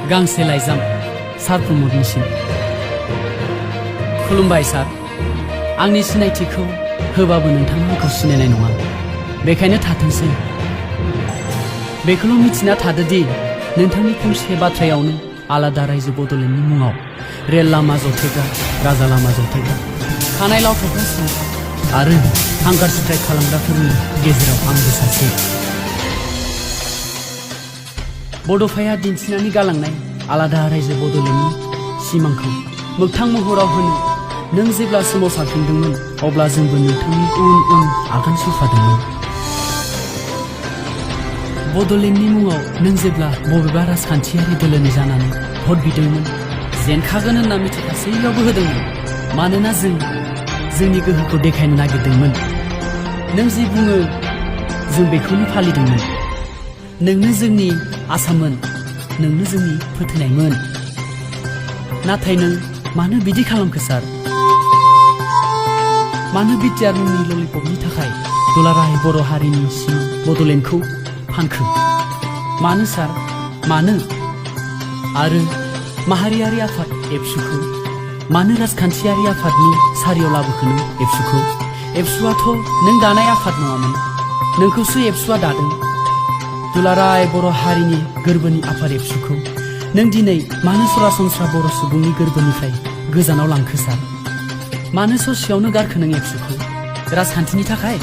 गांसे लाइजाम सार प्रमोदनिसिम। खुलुमबाय सार, आंनि सिनायथिखौ होबाबो नोंथाङा आंखौ सिनायनाय नङा, बेखायनो थाथोंसै। बेखौल' मिथिना थादोदि नोंथांनि फंसे बाथ्रायावनो आलादा रायजो बड'लेण्डनि मुङाव रेल लामा जथायग्रा, राजा लामा जथायग्रा, खानाय लावथबगासिनो आरो हांगार स्ट्राइक खालामग्राफोरनि गेजेराव आंबो सासे। बड'फाया दिन्थिनानै गालांनाय आलादा रायजो बड'लेण्डनि सिमांखौ मोगथां महराव होनो नों जेब्ला सोमावसारफिनदोंमोन अब्ला जोंबो नोंथांनि उन उन आगान सुरफादोंमोन। बड'लेण्डनि मुङाव नों जेब्ला बबेबा राजखान्थियारि दोलोनि जानानै भट बिदोंमोन, जेनखागोन होनना मिथिखासैयावबो होदोंमोन, मानोना जों जोंनि गोहोखौ देखायनो नागिरदोंमोन। नों जि बुङो जों बेखौनो फालिदोंमोन। नोंनो जोंनि आसामोन, नोंनो जोंनि फोथायनायमोन। नाथाय नों मानो बिदि खालामखो सार? मानो बिटिआर मुंनि ललिपपनि थाखाय दुलाराय बर' हारिनि सिमां बड'लेण्डखौ फानखो? मानो सार, मानो? आरो माहारियारि आफाद एबसुखौ मानो राजखान्थियारि आफादनि सारियाव लाबोखो नों एबसुखौ? एबसुआथ' नों दानाय आफाद नङामोन, नोंखौसो एबसुआ दादों। दुलाराय बर' हारिनि गोरबोनि आफाद एबसुखौ नों दिनै मानो सरासनस्रा बर' सुबुंनि गोरबोनिफ्राय गोजानाव लांखो सार? मानो ससेयावनो गारखो नों एबसुखौ? राजखान्थिनि थाखाय?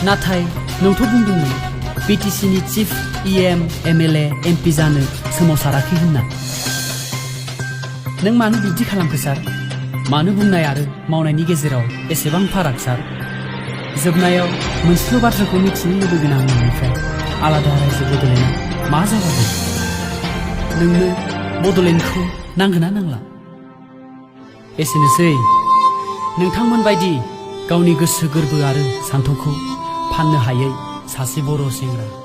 नाथाय नोंथ' बुंदोंमोन बिटिसिनि चिफ EM, MLA, MP जानो सोमावसाराखै होनना। नों मानो बिब्दि खालामखो सार? मानो बुंनाय आरो मावनायनि गेजेराव एसेबां फाराग सार? जोबनायाव मोनसेल' बाथ्राखौ मिथिनो लुबैगोन आं नोंनिफ्राय, आलादा रायजो बड'लेण्डआ मा जाबावगोन? नोंनो बड'लेण्डखौ नांगोना नांला? एसेनोसै नोंथांमोन बायदि गावनि गोसो गोरबो आरो सान्थौखौ फाननो हायै सासे बर' सेंग्रा।